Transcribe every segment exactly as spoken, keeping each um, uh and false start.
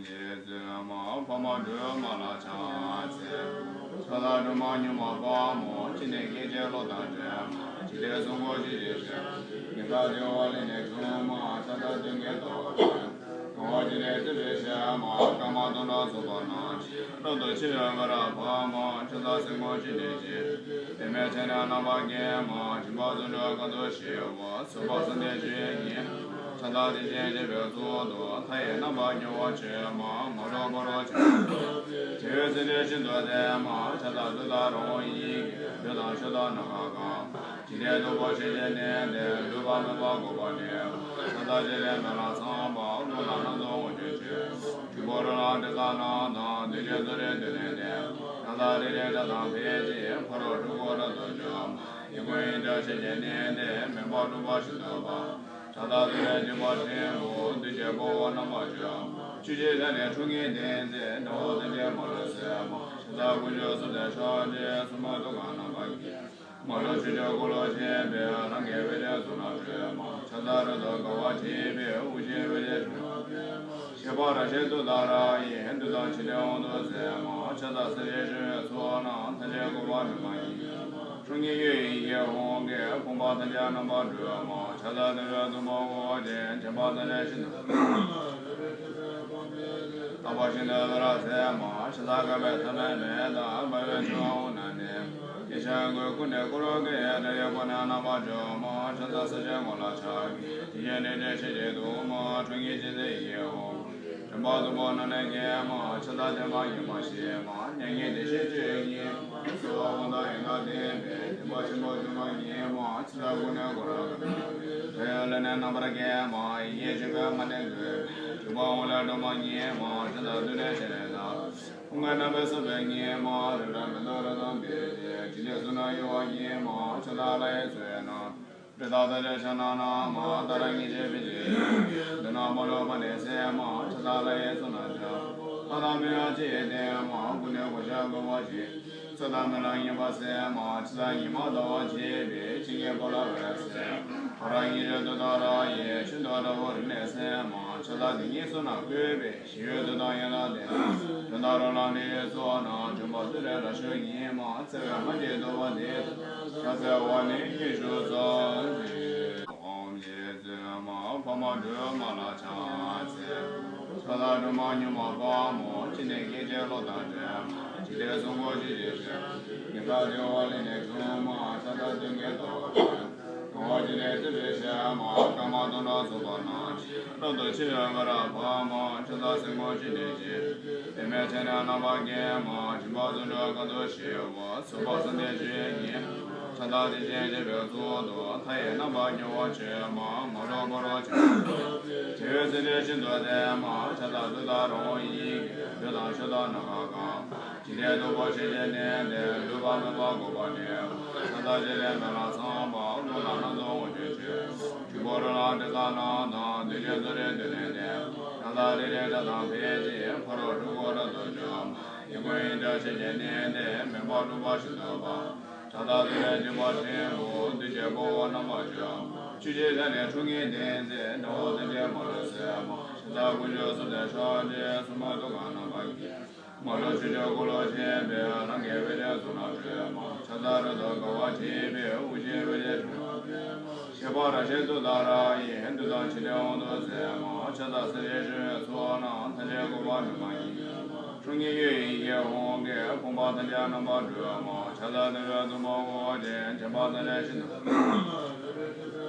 ཞེས་བརྗོད་མ་འཕགས་མ་སྒྲོལ་མ་ལ་ཕྱག་འཚལ། ཕྱག་ལ་སྒྲོལ་མ་མྱུར་མ་དཔའ་མོ། ཅི་ནས་སྐད་ཅིག་གློག་དང་འདྲ། འཇིག་རྟེན་གསུམ་མགོན་ཞི་བྱེད་ཕྱིར། ཉི་ཟླ་བདེ་བ་ལས་ནི་བྱུང་མ། ཕྱག་འཚལ་སྟོན་ཀའི་ཟླ་བ་ལྟར། གང་བ་ཇི་སྙེད་བསྟོད་པའི་ཕྱིར་མ། སྐར་མ་སྟོང་ཕྲག་ཚོགས་པ་རྣམས། རབ་ཏུ་ཕྱེ་བའི་སྐུ་རབ་འཕགས་མ། ཕྱག་འཚལ་སྲིན་མོ་ཆེ་འབྲིང་ཞེས། བདེ་མེད་ཚེ་རྣམས་རྣམ་པར་རྒྱལ་མ། འཇིགས་པ་རྩུབ་འགྲོ་ཀུན་ཏུ་ཞི་བ། སོགས་པ་གསུམ་ལྡན་ཆོས་དབྱིངས། ཕྱག་འཚལ་བདེ་ཆེན་སྤྱན་པའི་གཙུག་ཏོར། མཐའ་ཡས་རྣམ་པར་རྒྱལ་བ་ཆེན་མ། མ་རུངས་ཕ་རོལ་ཕྱིན་དྲུག་ལ། བྱ་བའི་ཚུལ་ཁྲིམས་ཤིན་ཏུ་བརྟན་མ། ཕྱག་འཚལ་ཏུཏྟཱ་ར་ཧཱུྃ་ཡི་གེ། རྡུལ་དང་ཆུ་དང་ནམ་མཁའ་གང་། འཇིག་རྟེན་སྟུག་པོ་ཞི་བྱེད་ནི་སྟེ། ལུས་པ་མེད་པར་འགུགས་པ་ནི། ཕྱག་འཚལ་ཞི་བའི་མེ་ལྷ་ཚངས་པ། རླུང་ལྷ་སྣ་ཚོགས་དབང་ཕྱུག་མཆོད། འབྲུག་སྤོས་རོ་ལངས་དྲི་ཟ་རྣམས་དང་། བདུད་ཀྱི་མཚོ་རིའི་རྡུལ་ལས་འདས། ཕྱག་འཚལ་རེ་རེ་སྒྲ་དང་འཕེལ་ཅིང་། ཕ་རོལ་འཁྲུལ་འཁོར་རབ་ཏུ་འཇོམས། ཡི་དྭགས་ཡི་དྭགས་ཞི་བྱེད་ནི་སྟེ། མུན་པ་འཁྲུགས་པ་ཞི་བྱེད་པ། ཕྱག་འཚལ་ཏུ་རེ་འཇིགས་པ་ཆེན་པོ། བདུད་ཀྱི་དཔའ་བོ་རྣམ་པར་འཇོམས། ཆུ་སྐྱེས་ས་ནི་ཁྲོ་གཉེར་ལྡན་ཏེ། དགྲ་བོ་ཐམས་ཅད་མ་ལུས་གསོད་མ། ཕྱག་འཚལ་དཀོན་མཆོག་གསུམ་མཛད་མཆོག་སྤྱན། སྲུང་མ་ཏུ་ཁ་རྣམ་པར་བསྐྱེད། མ་ལུས་ཆོས་སྐྱོང་འཁོར་ལོ་བཅས་པའི། རང་གི་དཔལ་ཆེན་གཟུངས་སྔགས་སྒྲོལ་མ། ཕྱག་འཚལ་རབ་ཏུ་དགའ་བ་བརྗིད་པའི། དབུ་ཅན་དཔལ་ཆེན་དྲུག་ལ་སྤྱན། ཞལ་པར་རབ་བཞད་ཏུཏྟཱ་ར་ཡིས། བདུད་དང་འཇིག་རྟེན་དབང་དུ་མཛད་མ། ཕྱག་འཚལ་སྲིད་ཞིའི་འོད་ཟེར་ཚོགས་རྣམས། ཐམས་ཅད་བཀོད་པ་མིག་དང་གཉིས། ཁྲོ་གཉེར་ཡེ་ཤེས་ཀྱི་དབང་གིས། ཕོངས་པ་ཐམས་ཅད་རྣམ་པར་སྒྲོལ་མ། ཕྱག་འཚལ་བདེ་བའི་སྟོན་པ་དབུ་ཅན། བྱམས་པ་ཐམས་ཅད་ཞི་བྱེད་པ། རྟག་པ་ཤིན་ཏུ་བར་མཛད་མ། ཕྱག་འཚལ་བསྐལ་པའི་ཐ་མལ་མེ་དང་། འབར་བའི་ཆུ་འོད་རྣམས་ནི། ཡེ་ཤེས་དབང་པོའི་སྐུ་ནི་འཁོར་ལོ་བརྒྱའི། དགྲ་ཡི་དཔུང་ནི་རྣམ་པར་འཇོམས་མ། ཕྱག་འཚལ་སྲིད་ཞིའི་ངོས་ལ་ཕྱག་གི། དེ་བཞིན་ནི་དེ་ཞི་བྱེད་དུ་མ། ཁྲོ་གཉེར་ཅན་ཚེ་ཡི་དབང་། འདྲེན་པ་སྟུག་པོ་རྣམས་ནི་འགེམས་མ། ཕྱག་འཚལ་བདེ་བ་ཉིད་མ་ཞི་མ། མྱ་ངན་འདས་ཞི་སྤྱོད་ཡུལ་ཉིད་མ། གསོལ་བ་དབང་དང་ཡོན་དང་ལྡན་པའི། བདེན་པ་ཆེན་པོ་འབྱུང་བ་ཉིད་མ། ཕྱག་འཚལ་སྐུ་ནི་འཁོར་དང་བཅས་པའི། ལས་ནི་རྣམ་པར་རྒྱལ་མ། ཡེ་ཤེས་ཆོས་འཕགས་མ་ནི་འདུས་པའི། འཇུག་པ་དབང་ལས་སྒྲོལ་མ་ཉིད་མ། ཕྱག་འཚལ་ཏུ་རེ་སྤྱན་རས་གཟིགས། ཕོ་རྒོད་རྣམ་པར་སྲེག་པའི་གཉེར་མ། རེག་བྱ་མེ་ཏོག་རབ་དང་འབེལ་ཏེ། འཇིག་རྟེན་གསུམ་རྣམས་གཡོ་བ་ཉིད་མ། ཕྱག་འཚལ་ལྷ་ཡི་མཚོ་ཡི་རྣམ། རི་དྭགས་ཐམས་ཅད་ཕྱག་ན་བསྣམས་མ། ཏཱ་ར་གཉིས་བརྗོད་པའི་ཚེ། བདུད་རྣམས་མ་ལུས་པ་ནི་གསལ་མ། ཕྱག་འཚལ་ལྷ་ཡི་གཙུག་ན་བཞུགས། ལྷ་དང་མི་ཡི་ལྕེ་ཡིས་བརྟེན་མ། སྐུ་ནི་གོ་ཆ་བགོས་པ་བཞིན། ཚོགས་དང་རྨི་ལམ་ཡིན་པ་གསལ་མ། ཕྱག་འཚལ་ཉི་མ་ཟླ་བ་བཅས་པའི། ཕྱི་ཉིན་ཕོ་ལྷ་འོད་གསལ་མ། ཧ་ར་གཉིས་བརྗོད་ཏུཏྟཱ་ར་ཡིས། ཆོས་འདི་དྲང་པོར་རིག་ནས་གསན་མ། ཕྱག་འཚལ་དེ་ཉིད་གསུང་ན་བཀོད་པའི། ཞི་བའི་མཐུ་དང་ཡོན་དང་ལྡན། དོན་དང་རོ་ལངས་ནི་ཡི་ཚོགས་རྣམས། འཇོམས་པ་ཏུ་རེ་རབ་ཤོག་ཉིད་མ། བརྩེ་བའི་སྨྲ་བརྗོད་བདོག་པ་འདི། ཕྱག་འཚལ་བ་ནི་སྙན་ཞུ་ཙམ་ཞིག་ཨོཾ་ཞེས་བརྗོད་མ་འཕགས་མ་སྒྲོལ་མ་ལ་ཕྱག་འཚལ། ཕྱག་འཚལ་སྒྲོལ་མ་མྱུར་མ་དཔའ་མོ། ཅི་ནས་སྐད་ཅིག་གློག་དང་འདྲ། འཇིག་རྟེན་གསུམ་མགོན་ཞི་བྱེད་ཕྱིར། ཉི་ཟླ་བདེ་བ་ལས་ནི་བྱུང་མ། ཕྱག་འཚལ་སྟོན་ཀའི་ཟླ་བ་ལྟར། གང་བ་ཇི་སྙེད་བསྟོད་པའི་ཕྱིར་མ། སྐར་མ་སྟོང་ཕྲག་ཚོགས་པ་རྣམས། རབ་ཏུ་ཕྱེ་བའི་སྐུ་རབ་འཕགས་མ། ཕྱག་འཚལ་སྲིན་མོ་ཆེ་འབྲིང་ཞེས། བདེ་མེད་ཚེ་རྣམས་རྣམ་པར་རྒྱལ་མ། འཇིགས་པ་རྩུབ་འགྲོ་ཀུན་ཏུ་ཞི་བ། སོགས་པ་གསུམ་ལྡན་ཆོས་དབྱིངས། ཕྱག་འཚལ་བདེ་ཆེན་སྤྱན་པའི་གཙུག་ཏོར། མཐའ་ཡས་རྣམ་པར་རྒྱལ་བ་ཆེན་མ། མ་རུངས་ཕ་རོལ་ཕྱིན་དྲུག་ལ། བྱ་བའི་ཚུལ་ཁྲིམས་ཤིན་ཏུ་བརྟན་མ། ཕྱག་འཚལ་ཏུཏྟཱ་ར་ཧཱུྃ་ཡི་གེ། རྡུལ་དང་ཆུ་དང་ནམ་མཁའ་གང་། འཇིག་རྟེན་སྟུག་པོ་ཞི་བྱེད་ནི་སྟེ། ལུས་པ་མེད་པར་འགུགས་པ་ནི། ཕྱག་འཚལ་ཞི་བའི་མེ་ལྷ་ཚངས་པ། རླུང་ལྷ་སྣ་ཚོགས་དབང་ཕྱུག་མཆོད། འབྲུག་སྤོས་རོ་ལངས་དྲི་ཟ་རྣམས་དང་། བདུད་ཀྱི་མཚོ་རིའི་རྡུལ་ལས་འདས། ཕྱག་འཚལ་རེ་རེ་སྒྲ་དང་འཕེལ་ཅིང་། ཕ་རོལ་འཁྲུལ་འཁོར་རབ་ཏུ་འཇོམས། ཡི་དྭགས་ཡི་དྭགས་ཞི་བྱེད་ནི་སྟེ། མུན་པ་འཁྲུགས་པ་ཞི་བྱེད་པ། ཕྱག་འཚལ་ཏུ་རེ་འཇིགས་པ་ཆེན་པོ། བདུད་ཀྱི་དཔའ་བོ་རྣམ་པར་འཇོམས། ཆུ་སྐྱེས་ས་ནི་ཁྲོ་གཉེར་ལྡན་ཏེ། དགྲ་བོ་ཐམས་ཅད་མ་ལུས་གསོད་མ། ཕྱག་འཚལ་དཀོན་མཆོག་གསུམ་མཛད་མཆོག་སྤྱན། སྲུང་མ་ཏུ་ཁ་རྣམ་པར་བསྐྱེད། མ་ལུས་ཆོས་སྐྱོང་འཁོར་ལོ་བཅས་པའི། རང་གི་དཔལ་ཆེན་གཟུངས་སྔགས་སྒྲོལ་མ། ཕྱག་འཚལ་རབ་ཏུ་དགའ་བ་བརྗིད་པའི། དབུ་ཅན་དཔལ་ཆེན་དྲུག་ལ་སྤྱན། ཞལ་པར་རབ་བཞད་ཏུཏྟཱ་ར་ཡིས། བདུད་དང་འཇིག་རྟེན་དབང་དུ་མཛད་མ། ཕྱག་འཚལ་སྲིད་ཞིའི་ཞི་བའི་ཚོགས་རྣམས། ཐམས་ཅད་བཀོད་པ་མིག་དང་གཉིས། ཁྲོ་གཉེར་ཡེ་ཤེས་ཀྱི་དབང་གིས། ཕོངས་པ་ཐམས་ཅད་རྣམ་པར་སྒྲོལ་མ། ཕྱག་འཚལ་བདེ་བའི་སྟོན་པ་དབུ་ཅན། བྱམས་པ་ཐམས་ཅད་ཞི་བྱེད་པ།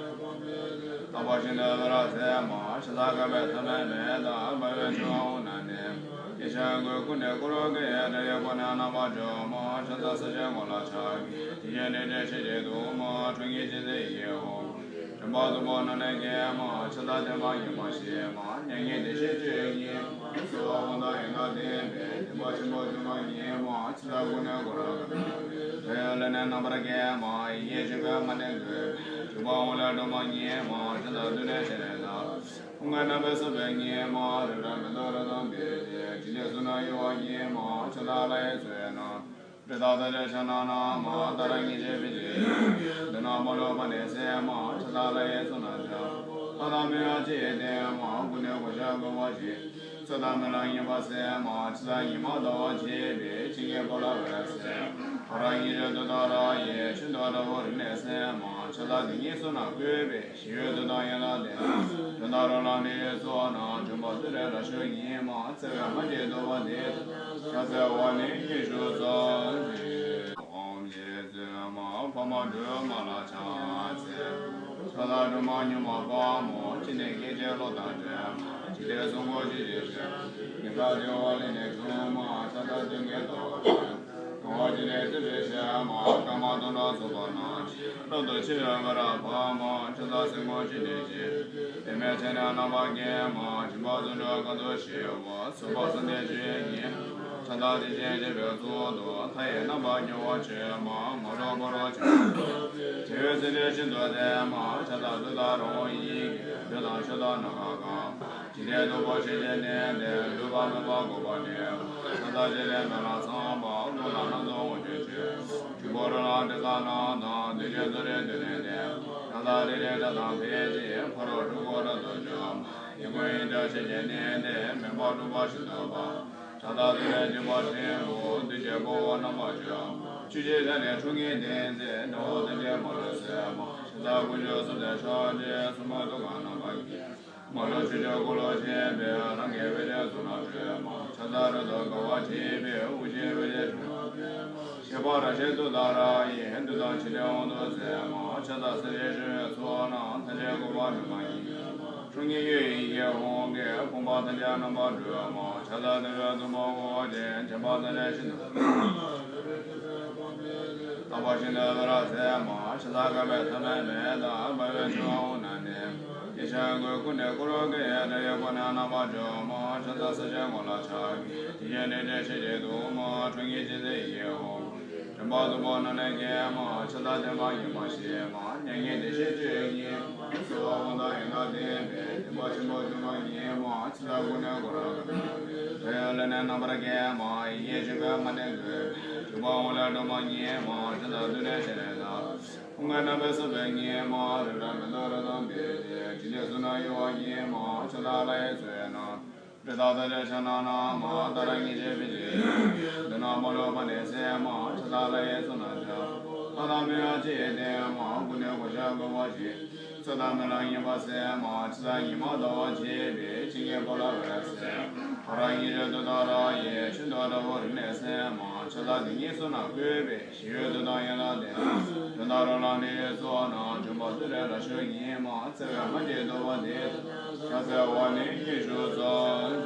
རྟག་པ་ཤིན་ཏུ་བར་མཛད་མ། ཕྱག་འཚལ་བསྐལ་པའི་ཐ་མལ་མེ་དང་། འབར་བའི་ཆུ་འོད་རྣམས་ནི། ཡེ་ཤེས་དབང་པོའི་སྐུ་ནི་འཁོར་ལོ་བརྒྱའི། དགྲ་ཡི་དཔུང་ནི་རྣམ་པར་འཇོམས་མ། ཕྱག་འཚལ་སྲིད་ཞིའི་ངོས་ལ་ཕྱག་གི། དེ་བཞིན་ནི་དེ་ཞི་བྱེད་དུ་མ། ཁྲོ་གཉེར་ཅན་ཚེ་ཡི་དབང་པོ། འདྲེན་པ་སྟུག་པོ་རྣམས་ནི་འགེམས་མ། ཕྱག་འཚལ་བདེ་བ་ཉིད་མ་ཞི་མ། མྱ་ངན་འདས་ཞི་སྤྱོད་ཡུལ་ཉིད་མ། གསོལ་བ་དབང་དང་ཡོན་དང་ལྡན་པའི། བདེན་པ་ཆེན་པོ་འབྱུང་བ་ཉིད་མ། ཕྱག་འཚལ་སྐུ་ནི་འཁོར་དང་བཅས་པའི། ལས་ནི་རྣམ་པར་རྒྱལ་མ། ཡེ་ཤེས་པདྨ་ནི་འདུས་པའི། འཇུག་པ་དབང་ལས་སྒྲོལ་མ་ཉིད་མ། ཕྱག་འཚལ་ཏུ་རེ་སྤྱན་རས་གཟིགས། ཕོ་རྒོད་རྣམ་པར་སྲེག་པའི་གཉེར་མ། རེག་བྱ་མེ་ཏོག་རབ་དང་འབེལ་ཏེ། འཇིག་རྟེན་གསུམ་རྣམས་གཡོ་བ་ཉིད་མ། ཕྱག་འཚལ་ལྷ་ཡི་མཚོ་ཡི་རྣམ། རི་དྭགས་ཐམས་ཅད་ཕྱག་ན་བསྣམས་མ། ཏཱ་ར་གཉིས་བརྗོད་པའི་ཚེ། བདུད་རྣམས་མ་ལུས་པ་ནི་གསལ་མ། ཕྱག་འཚལ་ལྷ་ཡི་གཙུག་ན་བཞུགས། ལྷ་དང་མི་ཡི་ལྕེ་ཡིས་བརྟེན་མ། སྐུ་ནི་གོ་ཆ་བགོས་པ་བཞིན། ཚོད་དང་མི་ལ་ངེས་པ་སེམས་མ། ཕྱི་ཟ་ཉི་མ་ཟླ་བ་བྱེད་པའི་ཕྱི་ཉིན་པོ་ལ་བས་སེམས་མ། ཕ་ར་ཉི་རེ་དུ་ད་ར་ཡེ་ཤིན་ཏུ་འདྲ་བོ་རིག་གནས་སེམས་མ། ཕྱི་ཟ་དེ་ཉིད་སུ་ན་བཀོད་པའི་ཞི་ཡོད་དུ་དང་ཡན་ལ་དེ། དོན་དག་རོ་ལ་འདི་ཡི་སོ་ན་འཇུམ་པ་ཚུ་རེ་ལ་ཤོད་ཉིན་མ། བརྩེ་བའི་མ་གྱེས་འདོད་པ་འདི་ཤ་ཚ་བ་ནི་ཉི་ཤུ་རྩ་གཅིག་ཨོམ་ཞེས་བརྗོད་མ། ཕ་མ་སྒྲོལ་མ་ལ་ཕྱག་འཚལ། ཕྱག་ལ་སྒྲོལ་མ་མྱུར་མ་དཔའ་མོ། ཅི་ནས་སྐད་ཅིག་གློག་དང་འདྲ། ཇི་ལྟར་གསུང་གོ་ཇི་ལྟར་བྱ། ཉི་ཟླ་བདེ་བ་ལས་ནས་བྱུང་མ། ཕྱག་ལ་སྟོན་ཀའི་ལྟ་བ་དང་། གང་བ་ཇི་ལས་བཏུས་པའི་ཞལ་མ། སྐར་མ་སྟོང་ཕྲག་ཚོགས་པ་ན། རབ་ཏུ་ཕྱེ་བའི་བེ་ར་ཕག་མ། ཕྱག་ལ་སེན་མོ་ཅི་ནས་བྱེད། པདྨས་ཕྱེ་ནས་རྣམ་པར་བརྒྱན་མ། སྦྱིན་པ་བརྩོན་འགྲུས་གང་དུ་ཞི་བ། སོགས་པ་གསུམ་ལྡན་ཆོས་ཉིད། ཕྱག་ལ་དེ་བཞིན་གཤེགས་པའི་གཙུག་ཏོར། མཐའ་ཡས་རྣམ་པར་རྒྱལ་བར་བྱོན་མ། མ་རུངས་ཕ་རོལ་ཕྱིན་དྲུག་ལ། དེ་བས་སེམས་ཅན་ཤིན་ཏུ་དད་མ། ཕྱག་ལ་གསོལ་དང་རང་དབང་ཡིད་ཀྱིས། འདོད་དང་ཕྱོགས་དང་ནམ་མཁའ་གང་། ཇི་ལྟར་སྟོན་པ་ཞིག་བྱས་ནས་ཏེ། ལུས་པ་མེད་པར་འགུགས་པར་ནི། ཕྱག་ལ་ཕྱེ་ནས་མེ་ལ་ཚངས་པ། རླུང་ལ་རྣམ་རྫོགས་དབང་ཕྱུག་མཆོད། འབྲུ་བོ་རོ་ལངས་དྲི་ཟ་རྣམས་དང་། བདུད་ཀྱི་མཚོ་རིས་བདུད་ནི་འདས། ཕྱག་ལ་རེ་རེ་སྐྲ་དང་འཕེལ་ཅིང་། ཕ་རོལ་འཁྲུལ་འཁོར་རབ་ཏུ་འཇོམས། ཡི་གུ་ཡི་དགྲ་བྱེད་ཀྱི་ནི་འདས། མེ་འབར་འཁྲུགས་པ་ཤིན་ཏུ་འབར། ཕྱག་ལ་ཚུ་ལས་འཇིགས་པ་ཆེན་པོ། བདུད་ཀྱི་དཔའ་བོ་རྣམ་པར་འཇོམས། བཅུ་གཅིག་ཞལ་ནི་ཁྲོ་གཉེར་ལྡན་མཛད། དགྲ་བོ་ཐམས་ཅད་མ་ལུས་གསོད་མ། ཕྱག་ལ་དཀོན་མཆོག་གསུམ་མཛད་ཕྱག་རྒྱའི་མཚོ་མོ་ཐུགས་ཀར་རྣམ་པར་བརྒྱན། མ་ལུས་ཆོས་ཀྱི་འཁོར་ལོ་བཅས་པའི། རང་གི་འོད་ཀྱི་གཟུགས་རྣམས་སྤྲོས་མ། ཕྱག་ལ་རབ་ཏུ་དགའ་བ་བརྗིད་པའི། དབུགས་ཀྱི་འོད་ཀྱི་ཕྲེང་བ་འཕེན་མ། ཞལ་པར་རབ་བཞད་ཏུཏྟཱ་ར་ཡིས། བདུད་དང་ཕྱི་ནས་དབང་དུ་མཛད་མ། ཕྱག་ལ་སྲིན་པོའི་ཞི་བའི་ཚོགས་རྣམས། ཐམས་ཅད་བསྐོར་བ་མི་ཕམ་ཉི་མའི་ཁྲོད་ཉི་འོད་ཡི་གེ་ཧཱུྃ་གིས། ཕོངས་པ་ཐམས་ཅད་རྣམ་པར་སྒྲོལ་མ། ཕྱག་ལ་བདེ་བའི་སྟོན་པ་དབུ་རྒྱན། བྱམས་པ་ཐམས་ཅད་ཤིན་ཏུ། རྟག་པར་ཤིན་ཏུ་བེ་ར་མཛད་མ། ཕྱག་ལ་དགའ་བའི་ཐ་མལ་མེ་དང་། འབར་བའི་ཆུ་འོད་རྣམས་ལྡན། ཡེ་ཤེས་ཀྱི་སྐུ་ནི་ཀུ་རུ་ཀེ། སྒྲ་ཡི་སྒོ་ནས་རྣམ་པར་འཇོམས་མ། ཕྱག་ལ་སྲིད་ཞིའི་ངོ་ལ་ཕྱག་གི། དེ་བཞིན་ནི་དྲི་ཞིམ་གྱི་གདུང་མ། ཁྲོ་གཉེར་ཅན་མཛད་ཡི་གེ་ཧཱུྃ། མགྲིན་པ་བདུན་པོ་རྣམས་ནི་བརྒྱན་མ། ཕྱག་ལ་ལྡན་མ་ཡིན་པར་ཤེས་མ། མྱ་ངན་འདས་ཞི་སྤྱོད་ཉིད། གསོལ་བ་དབང་དང་ཡན་ལག་ལྡན་པས། བདེན་པ་ཆེན་པོ་འབྱུང་བ་ཉིད་མ། ཕྱག་ལ་སྐུ་ནི་ཀུ་རུ་ཀ། སྒྲ་ཡི་ལས་ནི་རྣམ་པར་བརྒྱན་མ། ཡི་གེ་བཅུ་པའི་མ་ནི་བཀོད་པས། འཇུག་པ་དབང་ལས་སྒྲོལ་མ་ཉིད་མ། ཕྱག་ལ་བདུད་ནི་ཞལ་ལས་འདར། ཕུང་ཁམས་རྣམ་པའི་སྲིད་པའི་ཉི་མ། རི་རབ་མེ་ཏོག་རབ་དང་འབེབས་ཏེ། ཅི་ནས་གཟུགས་སྣང་གཡོ་བ་ཉིད་མ། ཕྱག་ལ་ལྷ་ཡི་མཚོ་ཡི་རྣམ། རི་དྭགས་ཐམས་ཅད་ཕྱག་ན་བསྣམས་མ། ཏཱ་ར་གཉིས་བརྗོད་པའི་རྗེས་སུ། མདུན་ན་མ་ལུས་པ་ནི་སེམས་མ། ཕྱག་ལ་ལྷ་ཡི་གཙུག་ན་བཞུགས། ལྷ་དང་མི་ཡང་ཇི་སྲིད་བསྟེན་མ། སྐུ་ནི་གོ་ཆ་བཀོད་པ་བཞིན། ཚོད་དང་མི་ལ་ངེས་པ་སེམས་མ། ཕྱི་ཟ་ཉི་མ་ཟླ་བ་བྱེད་པའི། ཕྱི་ཉིན་པོ་ལ་བས་སེམས་མ། ཕ་ར་ཉི་རེ་དུ་ད་ར་ཡེ་ཤིན་ཏུ་འདྲ་བོ་རིག་གནས་སེམས་མ། ཕྱག་ལ་དེ་ཉིད་སུ་ན་བཀོད་པའི། ཞི་བའི་མཐུ་དང་ཡན་ལག་ལྡན། དོན་དག་རོ་ལངས་འདི་ཡི་ཚོགས་རྣམས། འཇུམ་པ་ཚུ་རེ་ལ་ཤོད་ཉིན་མ། བརྩེ་བའི་མ་གྱེས་འདོད་པ་འདི། ཤ་ཚ་བ་ནི་ཉི་ཤུ་རྩ་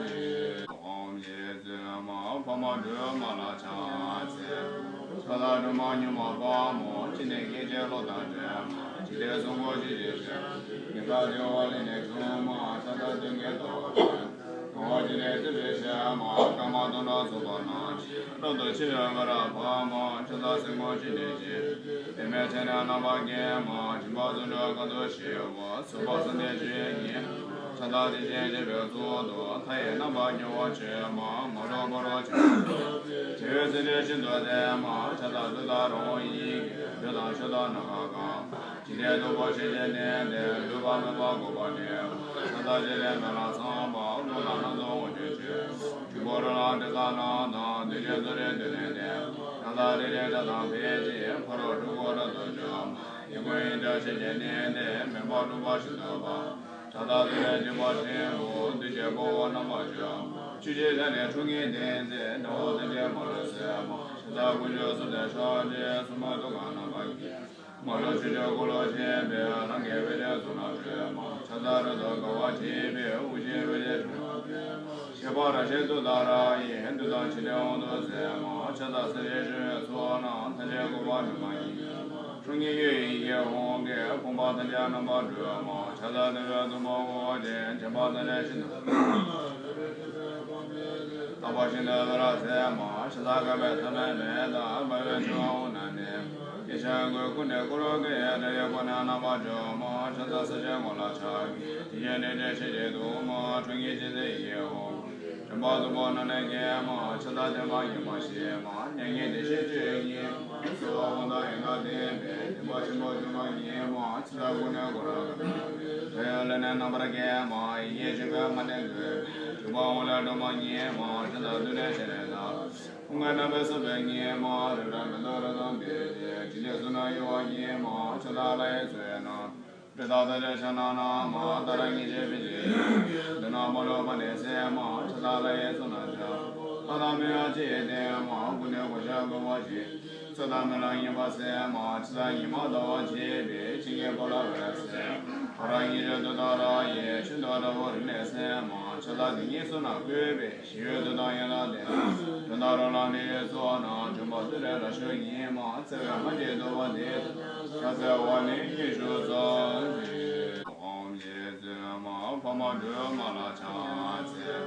གཅིག་ཨོམ་ཞེས་བརྗོད་མ། འཕགས་མ་སྒྲོལ་མ་ལ་ཕྱག་འཚལ། ཕྱག་ལ་སྒྲོལ་མ་མྱུར་མ་དཔའ་མོ། ཅི་ནས་སྐད་ཅིག་གློག་དང་འདྲ། ཇི་ལྟར་གསུང་གོ་ཇི་སྲིད་བྱ། ཉི་ཟླ་བདེ་བ་ལས་ནས་བྱུང་མ། ཕྱག་ལ་སྟོན་ཀའི་ལྟ་བ་དང་། གང་བ་ཇི་སྲིད་བཏུས་པའི་ཞལ་མ། སྐར་མ་སྟོང་ཕྲག་ཚོགས་པ་རྣམས། རབ་ཏུ་ཕྱེ་བའི་བེ་ར་ཕག་མ། ཕྱག་ལ་སེན་མོ་ཅི་ནས་བྱེད། པདྨས་ཕྱེ་ནས་རྣམ་པར་བརྒྱན་མ། སྦྱིན་པ་བརྩོན་འགྲུས་གང་དུ་ཞི་བ། སོགས་པ་གསུམ་ལྡན་ཆོས་ཉིད། ཕྱག་ལ་དེ་བཞིན་གཤེགས་པའི་གཙུག་ཏོར། མཐའ་ཡས་རྣམ་པར་རྒྱལ་བར་བྱོན་མ། མ་རུངས་ཕ་རོལ་ཕྱིན་དྲུག་ལ། དེ་བས་སེམས་ཅན་ཤིན་ཏུ་དད་མ། ཕྱག་ལ་གསོལ་དང་རང་དབང་ཡིད་ཀྱིས། འདོད་དང་ཕྱོགས་དང་ནམ་མཁའ་གང་། ཇི་སྲིད་སྟོན་པ་ཞིག་བྱས་ནས་ཏེ། ལུས་པ་མེད་པར་འགུགས་པར་ནི། ཕྱག་ལ་ཕྱེ་ནས་མེ་ལ་ཚངས་པ། རླུང་ལ་རྣམ་རྫོགས་དབང་ཕྱུག་མཆོད། འབྲུ་བོ་རོ་ལངས་དྲི་ཟ་རྣམས་དང་། བདུད་ཀྱི་མཚོ་རིས་བདུད་ནི་འདས། ཕྱག་ལ་རེ་རེ་སྐྲ་དང་འཕེལ་ཅིང་། ཕ་རོལ་འཁྲུལ་འཁོར་རབ་ཏུ་འཇོམས། ཡི་གུ་ཡི་དགྲ་བྱེད་ཀྱི་ནི་འདས། མེ་འབར་འཁྲུགས་པ་ཤིན་ཏུ་འབར། ཕྱག་ལ་ཚུ་ལས་འཇིགས་པ་ཆེན་པོ། བདུད་ཀྱི་དཔའ་བོ་རྣམ་པར་འཇོམས། བཅུ་གཅིག་ཞལ་ནི་ཁྲོ་གཉེར་ལྡན་མཛད། དགྲ་བོ་ཐམས་ཅད་མ་ལུས་གསོད་མ། ཕྱག་ལ་དཀོན་མཆོག་གསུམ་མཛད་ཕྱག་རྒྱའི་མཚོ་མོ་ཐུགས་ཀར་རྣམ་པར་བརྒྱན། མ་ལུས་ཆོས་ཀྱི་འཁོར་ལོ་བཅས་པའི། རང་གི་འོད་ཀྱི་གཟུགས་རྣམས་སྤྲོས་མ། ཕྱག་ལ་རབ་ཏུ་དགའ་བ་བརྗིད་པའི། དབུགས་ཀྱི་འོད་ཀྱི་ཕྲེང་བ་འཕེན་མ། ཞལ་པར་རབ་བཞད་ཏུཏྟཱ་ར་ཡིས། བདུད་དང་ཕྱི་ནས་དབང་དུ་མཛད་མ། ཕྱག་ལ་སྲིན་པོའི་ཞི་བའི་ཚོགས་རྣམས། ཐམས་ཅད་བསྐོར་བ་མི་ཕམ་ཉི་མའི་ཁྲོད་ཉི་འོད་ཡི་གེ་ཧཱུྃ་གིས། ཕོངས་པ་ཐམས་ཅད་རྣམ་པར་སྒྲོལ་མ། ཕྱག་ལ་བདེ་བའི་སྟོན་པ་དབུ་རྒྱན། བྱམས་པ་ཐམས་ཅད་ཤིན་ཏུ། རྟག་པར་ཤིན་ཏུ་བེ་ར་མཛད་མ། ཕྱག་ལ་དགའ་བའི་ཐ་མལ་མེ་དང་། འབར་བའི་ཆུ་འོད་རྣམས་ལྡན། ཡེ་ཤེས་ཀྱི་སྐུ་ནི་ཀུ་རུ་ཀེ། སྒྲ་ཡི་སྒོ་ནས་རྣམ་པར་འཇོམས་མ། ཕྱག་ལ་སྲིད་ཞིའི་ངོ་ལ་ཕྱག་གི། དེ་བཞིན་ནི་དྲི་ཞིམ་གྱི་གདུང་མ། ཁྲོ་གཉེར་ཅན་མཛད་ཡི་གེ་ཧཱུྃ། པ་དུ་མ་ནང་ནས་སྐྱེས་མ། ཕྱག་འཚལ་བདེན་པ་ཉིད་མ་ཤེས་མ། མྱ་ངན་འདས་ཞི་སྤྱོད་ཉིད་མ། གསོལ་བ་དགོངས་དག་ཡང་དག་ལྡན་པས། བདེན་པ་ཆེན་པོ་འབྱུང་བ་ཉིད་མ། ཕྱག་འཚལ་ཀུན་ནས་བསྐོར་རབ་གནས། བགྲང་ཡང་ལས་ནི་རྣམ་པར་རྒྱལ་མ། ཡེ་ཤེས་ཆེན་པོའི་མ་ཎི་བསྐུལ། འཇུག་པ་འོང་ལས་སྒྲོལ་མ་ཉིད་མ། ཕྱག་འཚལ་རྡུལ་ཕྲན་ཞལ་ནས་ལྟ། ཀུན་དགའ་རྣམ་པའི་བསུ་བ་ཉིད་མ། རིག་པ་མེ་ཏོག་རབ་དང་འབེབས་ཏེ། འཇིག་རྟེན་གསུམ་ན་གཡོ་བ་ཉིད་མ། ཕྱག་འཚལ་ལྷ་ཡི་མཚོ་ཡི་ནང་། འབྲས་དང་ཐམས་ཅད་ཕྱག་ན་བསྣམས་མ། ཏཱ་ར་གཉིས་བརྗོད་ཕཊ་ཀྱི་ཡི་གེས། མདུན་ན་མ་ལུས་པ་ནི་སེལ་མ། ཕྱག་འཚལ་ལྷ་ཡི་གཙུག་ན་བཞུགས། ལྷ་དང་མི་ཡང་ཕྱི་ཡི་སྟེང་མ། ཀུན་ནས་གོ་ཆ་བགོ་བ་ཞིག་ཚོགས་དང་མི་ལ་སྙོམས་པར་གསལ་མ། ཕྱག་འཚལ་ཉི་མ་ཟླ་བ་བརྗིད་པའི། ཕྱི་ནས་འཁོར་ལོ་བེར་སེལ། ཧ་ར་གཉིས་བརྗོད་ཏུཏྟཱ་ར་ཡིས། ཆུ་འདོད་དྲག་པོ་རིམས་ནད་སེལ་མ། ཕྱག་འཚལ་དེ་ཉིད་གསུང་ན་གུས་པས། ཞི་བའི་མཐུ་དང་ཡང་དག་ལྡན། དོན་དམ་རོ་ལངས་ལས་ཀྱི་ཚོགས་རྣམས། འཇོམས་པ་ཏུ་རེ་རབ་མཆོག་ཉིད་མ། བརྩེ་བའི་སྨྲ་བརྗོད་བསྟོད་པ་འདི། ཕྱག་འཚལ་བ་ནི་སྙན་ཞུ་ཙམ་ཞིག་ཨོཾ་རྗེ་བཙུན་མ་འཕགས་མ་སྒྲོལ་མ་ལ་ཕྱག་འཚལ། ཕྱག་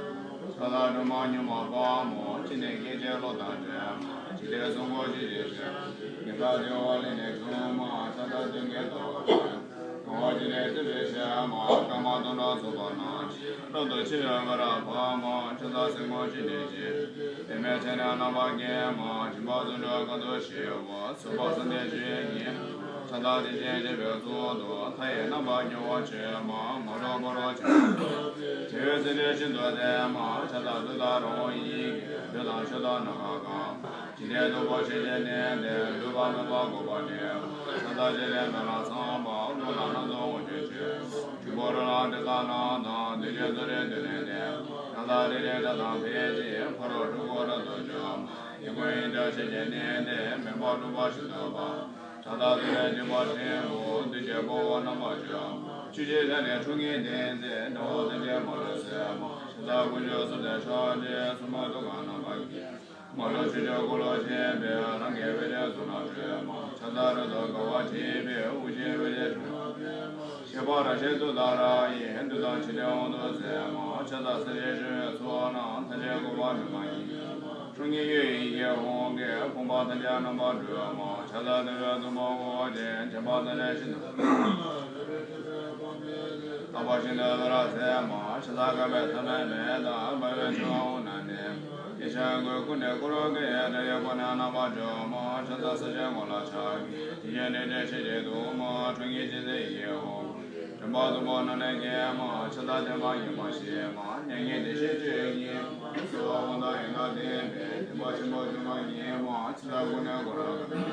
འཚལ་སྒྲོལ་མ་མྱུར་མ་དཔའ་མོ། སྤྱན་ནི་སྐད་ཅིག་གློག་དང་འདྲ། འཇིག་རྟེན་གསུམ་མགོན་ཆུ་སྐྱེས་སྤྱན། ཉི་ཟླ་ཟེར་བ་ལས་ནི་བྱུང་མ། ཕྱག་འཚལ་སྟོན་ཀའི་ཟླ་བ་ཀུན། གང་བ་ཅི་ནས་བཏུད་པའི་ཞལ་མ། སྐར་མ་སྟོང་ཕྲག་ཚོགས་པ་རྣམས། རབ་ཏུ་ཕྱེ་བའི་འོད་རབ་འབར་མ། ཕྱག་འཚལ་སེར་སྔོ་སྤྱན་ནི་སྤྱན། པདྨས་ཕྱག་ནི་རྣམ་པར་བརྒྱན་མ། སྦྱིན་པ་རྫོགས་སྒྲུབ་གང་དུ་ཞི་བ། སྲིད་པ་གསུམ་འདས་ཆོས་ཉིད། ཕྱག་འཚལ་དེ་བཞིན་གཤེགས་པའི་གཙུག་ཏོར། མཐའ་ཡས་རྣམ་པར་རྒྱལ་བ་ཆེན་པོ། མ་རིག་ཕ་རོལ་ཕྱིན་དྲུག་ཏུ་སྐྱེ་བའི་སེམས་ཅན་ཤིན་ཏུ་བདེ་མ། ཕྱག་འཚལ་ཏུཏྟཱ་ར་ཧཱུྃ་ཡི་གེས། འདོད་དང་ཕྱོགས་དང་ནམ་མཁའ་གང་། འཇིག་རྟེན་སྟོང་པ་ཞིང་གི་གནས་འདིར། ལུས་པ་མེད་པར་འགོག་པར་བྱེད། ཕྱག་འཚལ་ཞིང་ལས་མེད་ལ་སངས་པ། ཀླུ་ལ་སྣ་ཚོགས་དབང་ཕྱུག་མཆོད། འཇུག་པ་རོ་ལངས་དྲི་ཟ་རྣམས་དང་། འདོད་ཆེན་རྫུ་འཕྲུལ་རྡུལ་ལས་འདས། ཕྱག་འཚལ་རེ་རེ་སྒྲ་དང་འཕེལ་ཞིང་། ཕ་རོལ་འཁྲུལ་འཁོར་རབ་ཏུ་འཇོམས། ཡི་དྭགས་ཡི་དྭགས་ཞིང་གི་གནས་འདིར། མེ་འབར་འཁྲུགས་པ་ཤིན་ཏུ་འབར། ཕྱག་འཚལ་ཏུ་རེ་འཇིགས་པ་ཆེན་པོ། བདུད་ཀྱི་དཔའ་བོ་རྣམ་པར་འཇོམས། ཆོས་ཀྱི་ཞལ་ནི་ཁྲོ་གཉེར་ལྡན་མཛད། དགྲ་བོ་སེམས་ཅན་མ་ལུས་གསོད་མ། ཕྱག་འཚལ་དཀོན་མཆོག་གསུམ་མཚོན་ཕྱག་རྒྱའི། སྲུང་མ་ཐུབ་དང་རྣམ་པར་རྒྱལ། མ་ལུས་ཆོས་ཀྱི་འཁོར་ལོ་བཅས་པའི། རང་གི་དཔལ་གྱིས་གཟུགས་རྣམས་སྤྲུལ་མ། ཕྱག་འཚལ་རབ་ཏུ་དགའ་བ་བརྗིད་པའི། དབུ་ཅན་འོད་ཀྱི་སྤྲིན་ཞི་བ་རབ་བཞད་ཏུཏྟཱ་ར་ཡིས། བདུད་དང་འཇིག་རྟེན་དབང་དུ་མཛད་མ། ཕྱག་འཚལ་སྲིད་ཞིའི་ཞི་བའི་ཚོགས་རྣམས། ཐམས་ཅད་བསྐོར་བ་མྱུར་མ་ཡིན། ཁྲོ་གཉེར་ཡེ་ཤེས་ཀྱི་དབང་གིས། ཕོངས་པ་ཐམས་ཅད་རྣམ་པར་སྒྲོལ་མ། ཕྱག་འཚལ་བདེ་བའི་སྟོན་པ་དབུ་རྒྱན། བྱམས་པ་ཐམས་ཅད་ཞི་བདེ། རྟག་པ་བཞིན་དུ་སྤེལ་བར་མཛད་མ། ཕྱག་འཚལ་བསྐལ་པའི་ཐ་མལ་མེ་ལྟར། འབར་བའི་ཆུ་བོ་དབུས་ན་གནས། ཡེ་ཤེས་དབང་པོའི་སྐུ་ནི་ཀུ་རུ་ཀའི། སྒྲ་ཡི་སྒོ་ནས་རྣམ་པར་འཇོམས་མ། ཕྱག་འཚལ་སྲིད་ཞིའི་ངོ་ལ་ཕྱག་གི་དེ་བཞིན་ནི་དྲན་ཤེས་ཀྱི་དུག་མ། ཁྲོ་གཉེར་ཅན་མཛད་ཡི་གེའི་དབང་པོ། འདྲེན་པ་སྟོང་པ་རྣམས་ནི་མཁྱེན་མ། ཕྱག་འཚལ་བདེན་པ་ཉིད་མ་ཤེས་མ། མྱ་ངན་འདས་ཞི་སྤྱོད་ཉིད་མ། གསོལ་བ་དགོངས་དག་ཡང་དག་ལྡན་པས། བདེན་པ་ཆེན་པོ་འབྱུང་བ་ཉིད་མ། ཕྱག་འཚལ་ཀུན་ནས་བསྐོར་རབ་གནས།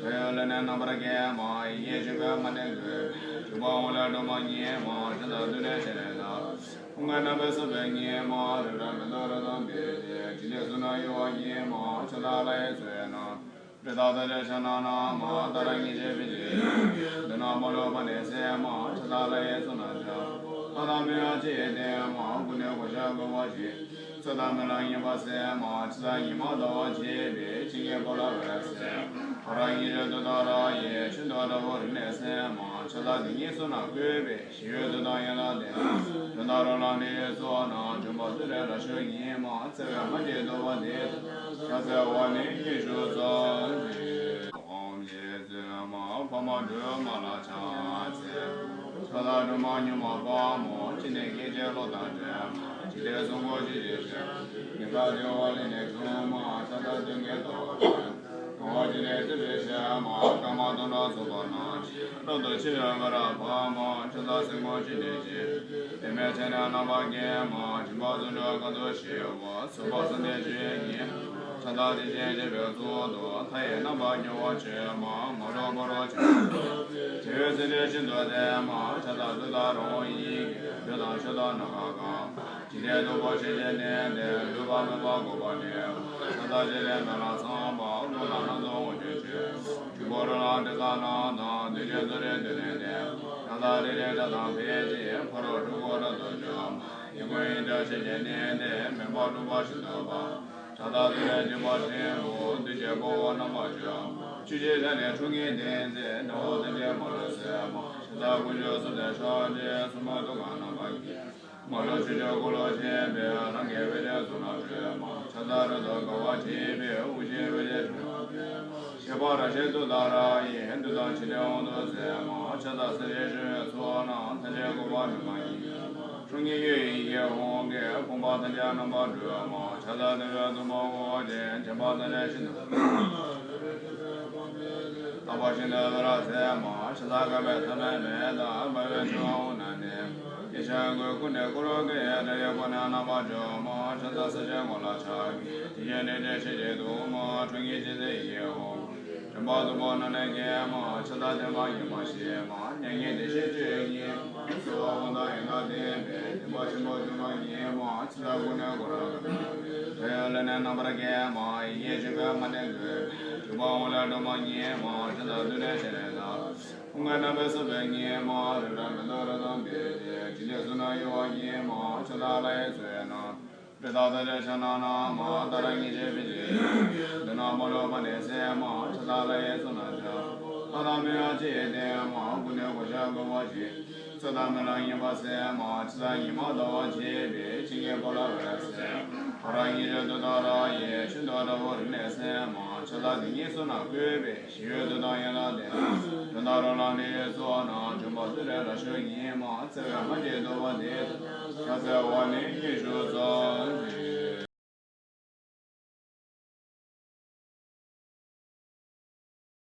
བགྲང་ཡང་ལས་ནི་རྣམ་པར་རྒྱལ་མ། ཡེ་ཤེས་ཆེན་པོའི་མ་ཎི་བསྐུལ། འཇུག་པ་འོང་ལས་སྒྲོལ་མ་ཉིད་མ། ཕྱག་འཚལ་རྡུལ་ཕྲན་ཞལ་ནས་ལྟ། ཀུན་དགའ་རྣམ་པའི་བསུ་བ་ཉིད་མ། རིག་པ་མེ་ཏོག་རབ་དང་འབེབས་ཏེ། འཇིག་རྟེན་གསུམ་ན་གཡོ་བ་ཉིད་མ། ཕྱག་འཚལ་ལྷ་ཡི་མཚོ་ཡི་ནང་། འབྲས་དང་ཐམས་ཅད་ཕྱག་ན་བསྣམས་མ། ཏཱ་ར་གཉིས་བརྗོད་ཕཊ་ཀྱི་ཡི་གེས། མདུན་ན་མ་ལུས་པ་ནི་སེལ་མ། ཕྱག་འཚལ་ལྷ་ཡི་གཙུག་ན་བཞུགས། ལྷ་དང་མི་ཡང་ཕྱི་ཡི་སྟེང་མ། ཀུན་ནས་གོ་ཆ་བགོ་བ་ཞིག་ཚོགས་དང་མི་ལ་སྙོམས་པར་གསལ་མ། ཕྱག་འཚལ་ཉི་མ་ཟླ་བ་བརྗིད་པའི། ཕྱི་ནས་འཁོར་ལོ་བེར་སེལ། ཧ་ར་གཉིས་བརྗོད་ཏུཏྟཱ་ར་ཡིས། ཆུ་འདོད་དྲག་པོ་རིམས་ནད་སེལ་མ། ཕྱག་འཚལ་དེ་ཉིད་གསུང་ན་གུས་པས། ཞི་བའི་མཐུ་དང་ཡང་དག་ལྡན། དོན་དམ་རོ་ལངས་ལས་ཀྱི་ཚོགས་རྣམས། འཇོམས་པ་ཏུ་རེ་རབ་མཆོག་ཉིད་མ། བརྩེ་བའི་སྨྲ་བརྗོད་བསྟོད་པ་འདི། ཕྱག་འཚལ་བ་ནི་སྙན་ཞུ་ཙམ་ཞིག་ཨོཾ་རྗེ་བཙུན་མ་འཕགས་མ་སྒྲོལ་མ་ལ་ཕྱག་འཚལ། ཕྱག་འཚལ་སྒྲོལ་མ་མྱུར་མ་དཔའ་མོ། སྤྱན་ནི་སྐད་ཅིག་གློག་དང་འདྲ། འཇིག་རྟེན་གསུམ་མགོན་ཆུ་སྐྱེས་སྤྱན། ཉི་ཟླ་ཟེར་བ་ལས་ནི་བྱུང་མ། ཕྱག་འཚལ་སྟོན་ཀའི་ཟླ་བ་ཀུན། གང་བ་ཅི་ནས་བཏུད་པའི་ཞལ་མ། སྐར་མ་སྟོང་ཕྲག་ཚོགས་པ་རྣམས། རབ་ཏུ་ཕྱེ་བའི་འོད་རབ་འབར་མ། ཕྱག་འཚལ་སེར་སྔོ་སྤྱན་ནི་སྤྱན། པདྨས་ཕྱག་ནི་རྣམ་པར་བརྒྱན་མ། སྦྱིན་པ་རྫོགས་སྒྲུབ་གང་དུ་ཞི་བ། སྲིད་པ་གསུམ་འདས་ཆོས་ཉིད། ཕྱག་འཚལ་དེ་བཞིན་གཤེགས་པའི་གཙུག་ཏོར། མཐའ་ཡས་རྣམ་པར་རྒྱལ་བ་ཆེན་པོ། མ་རིག་ཕ་རོལ་ཕྱིན་དྲུག་ཏུ་སྐྱེ་བའི་སེམས་ཅན་ཤིན་ཏུ་བདེ་མ། ཕྱག་འཚལ་ཏུཏྟཱ་ར་ཧཱུྃ་ཡི་གེས། འདོད་དང་ཕྱོགས་དང་ནམ་མཁའ་གང་། འཇིག་རྟེན་སྟོང་པ་ཞིང་གི་གནས་འདིར། ལུས་པ་མེད་པར་འགོག་པར་བྱེད། ཕྱག་འཚལ་ཞིང་ལས་མེད་ལ་སངས་པ། ཀླུ་ལ་སྣ་ཚོགས་དབང་ཕྱུག་མཆོད། འཇུག་པ་རོ་ལངས་དྲི་ཟ་རྣམས་དང་། འདོད་ཆེན་རྫུ་འཕྲུལ་རྡུལ་ལས་འདས། ཕྱག་འཚལ་རེ་རེ་སྒྲ་དང་འཕེལ་ཞིང་། ཕ་རོལ་འཁྲུལ་འཁོར་རབ་ཏུ་འཇོམས། ཡི་དྭགས་ཡི་དྭགས་ཞིང་གི་གནས་འདིར། མེ་འབར་འཁྲུགས་པ་ཤིན་ཏུ་འབར། ཕྱག་འཚལ་ཏུ་རེ་འཇིགས་པ་ཆེན་པོ། བདུད་ཀྱི་དཔའ་བོ་རྣམ་པར་འཇོམས། ཆོས་ཀྱི་ཞལ་ནི་ཁྲོ་གཉེར་ལྡན་མཛད། དགྲ་བོ་སེམས་ཅན་མ་ལུས་གསོད་མ། ཕྱག་འཚལ་དཀོན་མཆོག་གསུམ་མཚོན་ཕྱག་རྒྱའི། སྲུང་མ་ཐུབ་དང་རྣམ་པར་རྒྱལ། མ་ལུས་ཆོས་ཀྱི་འཁོར་ལོ་བཅས་པའི། རང་གི་དཔལ་གྱིས་གཟུགས་རྣམས་སྤྲུལ་མ། ཕྱག་འཚལ་རབ་ཏུ་དགའ་བ་བརྗིད་པའི། དབུ་ཅན་འོད་ཀྱི་སྤྲིན། ཞི་བ་རབ་བཞད་ཏུཏྟཱ་ར་ཡིས། བདུད་དང་འཇིག་རྟེན་དབང་དུ་མཛད་མ། ཕྱག་འཚལ་སྲིད་ཞིའི་ཞི་བའི་ཚོགས་རྣམས། ཐམས་ཅད་བསྐོར་བ་མྱུར་མ་ཡིན། ཀུན་གྱི་གཡུལ་ཡི་ཡིད་འོང་གི། ཕོངས་པ་ཐམས་ཅད་རྣམ་པར་སྒྲོལ་མ། ཕྱག་འཚལ་བདེ་བའི་སྟོན་པ་འོད་ཅན། འཇིགས་པ་ཐམས་ཅད་ཞི་སྟོན། རྟག་པ་ཤིན་ཏུ་བར་མཚམས་མ། ཕྱག་འཚལ་གང་བས་ཐ་མལ་མེ་དང་། འབར་བའི་ཕྲེང་བ་དབུས་ན་གནས། ཡེ་ཤེས་ཀྱི་སྐུ་ནི་ཀུ་རུ་ཀེ། སྒྲ་ཡི་སྒོ་ནས་རྣམ་པར་འཇོམས་མ། ཕྱག་འཚལ་སྲས་ཆེན་མགོན་ལ་ཕྱག་བགྱི། དེ་བཞིན་ཉི་ཁྲི་ཕྱེད་ཀྱི་གདུང་མ། ཁྲོ་གཉེར་ཅན་མཛད་ཡིད་འོང་། འདྲེན་པ་སྟོབས་པོ་རྣམས་ལས་སྐྱེས་མ། ཕྱག་འཚལ་བསྟན་པ་ཉི་མ་ཞེས་མ། མྱ་ངན་འདས་ཞི་སྤྱོད་ཡུལ་ཉིད་མ། གསོལ་བ་དབང་ཐང་ཡང་དག་ལྡན་པའི། བདེན་པ་ཆེན་པོ་འབྱུང་བ་ཉིད་མ། ཕྱག་འཚལ་སྐུ་ནི་གོ་ར་ཀ་ན། བགྲོད་ཡུལ་ལས་ནི་རྣམ་པར་རྒྱལ་མ། ཡེ་ཤེས་ཆོས་འཕེལ་མ་ནས་བཀོད། སྤྲུལ་པ་དབང་ལས་སྒྲོལ་མ་ཉིད་མ། ཕྱག་འཚལ་ཏུ་རེ་ཤ་རེ་ད། ཕུང་ཁམས་རྣམ་པར་སྲུང་བའི་ཉིད་མ། རིགས་དྲུག་མེ་ཏོག་རབ་ཏུ་འབུས་ཏེ། འཇིག་རྟེན་གསུམ་ན་གཡོ་བ་ཉིད་མ། ཕྱག་འཚལ་ལྷ་ཡི་གཙུག་ནས། འབྲས་དང་ཐམས་ཅད་ཕྱག་ན་བསྣམས་མ། ཏཱ་ར་གཉིས་བརྗོད་པའི་རྗེས་སུ། མདུན་ན་མ་ལུས་པ་ནི་གསལ་མ། ཕྱག་འཚལ་ལྷ་ཡི་གཙུག་ན་བཞུགས། ལྷ་དང་མི་ཡང་ཇི་སྙེད་ལྡན་མ། སྐུ་ནི་གོ་ཆ་བགོས་པ་ཅན། ཚོགས་དང་སྨོན་ལམ་ཡིན་པར་གསལ་མ། ཕྱག་འཚལ་ཉི་མ་ཟླ་བ་བཅས་པའི། བྱིན་གྱིས་བསྐོར་ལ་འོད་གསལ་མ། ཧ་ར་གཉིས་བརྗོད་དུས་དང་རང་ཡིན། ཤིན་ཏུ་དྲག་པོ་རིག་གནས་གསལ་མ། ཕྱག་འཚལ་དེ་ཉིད་གསུང་ན་གུས་པས། ཞི་བའི་མཐུ་དང་ཡང་དག་ལྡན། དོན་དང་རོ་ལངས་ནི་ཡི་ཚོགས་རྣམས། འབྱུང་པོ་ཏུ་རེ་རབ་ཞབས་ཉིད་མ། བརྩེ་བའི་སྨན་གྱིས་བཟློག་པ་འདི། ཕྱག་འཚལ་བ་ནི་སྙིང་ཤུགས་ཙམ།